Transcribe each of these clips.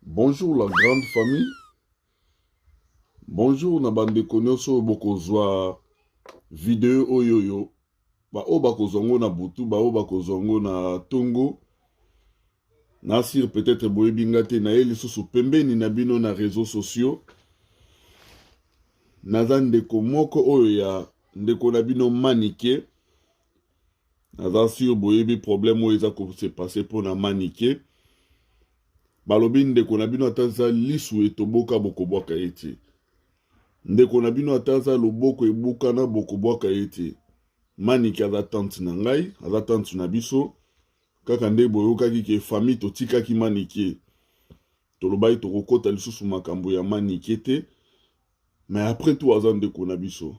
Bonjour la grande famille. Bonjour na bandeko nyonso oyo bokozwa video oyo oyo baoyo bakozwa yango na butu, baoyo bakozwa yango na tongo. Na sur peut-être boyebi nga te, naye lisusu pembeni na bino na réseaux sociaux. Naza ndeko moko oyo ya ndeko na bino Manike. Naza sur boyebi problème oyo eza ko se passer mpo na Manike. Balobi ndeko na bino ata aza lisu etoboka bokobwaka ye te. Ndeko na bino ata aza loboko ebukana bokobwaka ye te. Manike aza tante na ngai, aza tante na biso. Kaka nde boyokaki ke famille totikaki Manike. Tolobaki tokokota lisusu makambo ya Manike te. Mais après tout aza ndeko na biso.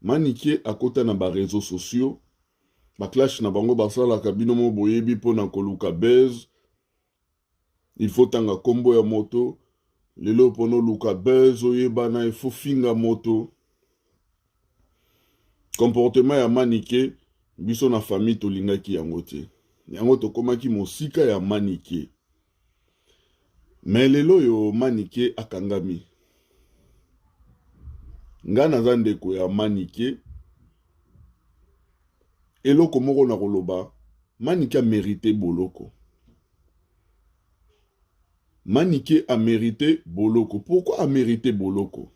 Manike akota na ba reseaux sociaux, ba clash na bango basalaka bino mo boyebi pona koluka buzz. Il faut tanga kombo ya moto. Lelo pona oluka buzz oyebana il faut finga moto. Comportement ya Manike biso na famille tolingaki yango te. Yango tokomaki mosika ya Manike. Mais lelo oyo Manike akangami. Nga naza ndeko ya Manike. Eloko moko na koloba, Manike a merite boloko. Manike a merite boloko. Pourquoi a merite boloko?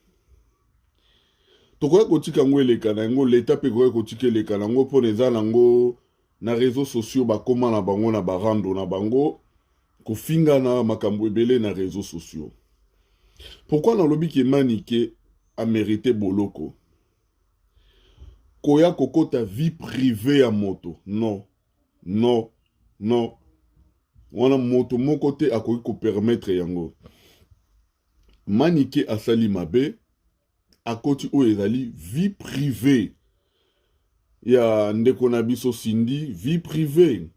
Tokoki kotika yango eleka na yango, leta mpe ekoki kotika eleka na yango mpo na eza nango na réseaux sociaux bakoma na bango na barando na bango kofingana makambo ebele na réseaux sociaux. Pourquoi nalobi ke Manike a merite boloko? Koya kokota vie privée ya moto, non non non, wana moto moko te akoki kopermettre yango. Manike asali mabe, akoti oyo ezali vie privée ya ndeko na biso Cindy, vie privée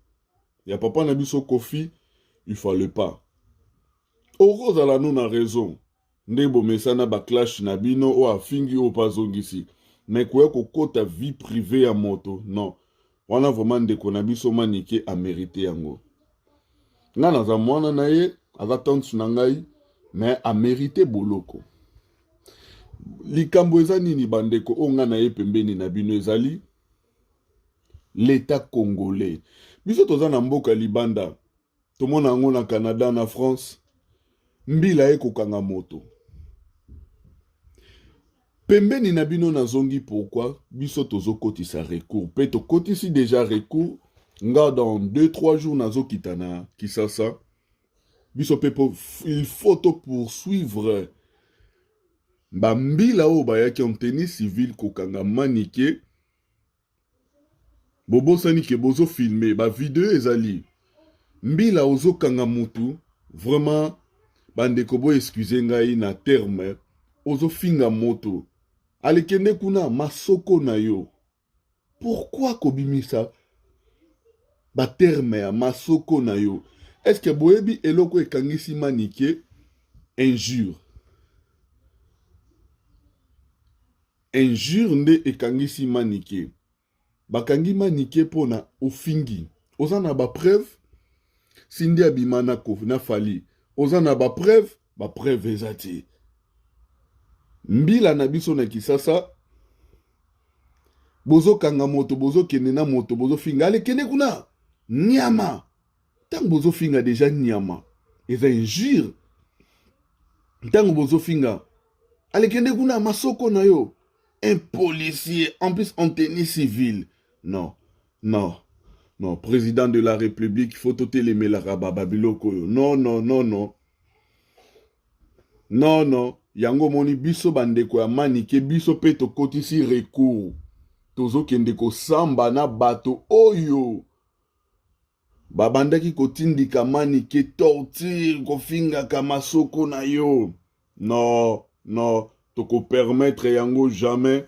ya papa na biso Koffi, il fallait pas. Okozala no na raison nde bomesana ba clash na bino oyo afingi oyo mpe azongisi, mais koya kokota vie privée ya moto non, wana vraiment ndeko na biso Manike amérite yango. Nga naza mwana na ye, aza tante na ngai, mais amérite boloko. Likambo eza nini bandeko oyo nga na ye pembeni na bino ezali l'État congolais. Biso toza na mboka libanda, tomona yango na Canada na France, mbila ekokanga moto pembeni na bino. Nazongi pourquoi biso tozokotisa recours mpe tokotisi déjà recours. Nga dans 2 3 jours nazokita na Kisasa. Biso mpe il faut to poursuivre bambila oyo bayaki en tenue civile kokanga Manike. Bobosani ke bozofilme bavideo, ezali mbila ozokanga mutu. Vraiment bandeko, bo excuse ngai na terme, ozofinga moto alekende kuna masoko na yo. Pourquoi kobimisa baterme ya masoko na yo? Est-ce boyebi eloko ekangisi Manike? Injure, injure nde ekangisi Manike. Bakangi Manike mpona ofingi. Oza na bapreuve? Cindy abima na, na Fally, oza na bapreuve? Bapreuve eza te. Mbila na biso na Kisasa bozokanga moto, bozokende na moto, bozofinga alekende kuna nyama. Ntango bozofinga deja nyama eza injure. Ntango bozofinga alekende kuna masoko na yo, un policier en plus en tenue civile, non non non. Président de la République, faut totelemelaka babiloko oyo. Non non non non non non. Yango omoni biso bandeko ya Manike, biso mpe tokotisi recours, tozokende kosamba na bato oyo babandaki kotindika Manike torture, kofingaka masoko na yo. Non non, tokopermettre yango jamais.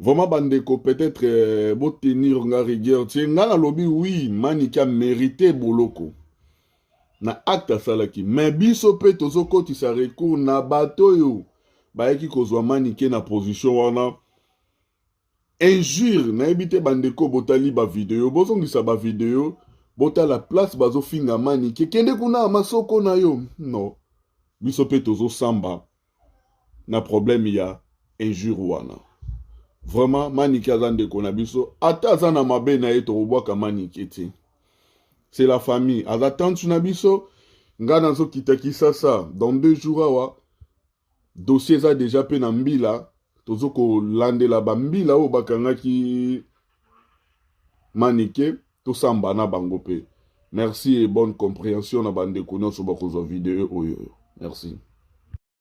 Vraiment bandeko, peut-être botenir nga rigueur tie. Nga nalobi oui, Manike amérite boloko na acte asalaki, mais biso mpe tozokotisa recours na bato oyo bayaki kozwa Manike na position wana injure. Nayebi te bandeko botali bavideo, bozongisa bavideo. Botala place bazofinga Manike, kende kuna masoko na yo. Non, biso mpe tozosamba na problème ya injure wana. Vraiment, Manike aza ndeko na biso, ata aza na mabe na ye, tokobwaka Manike te. C'est la famille, aza tante na biso. Ngai nazokita Kisasa dans 2 jours awa. Dossier eza déjà mpe na mbila, tozo kolandela bambila oyo bakangaki Manike, tosamba na bango mpe. Merci et bonne compréhension na bandeko nyonso bakozwa video oyo. Merci.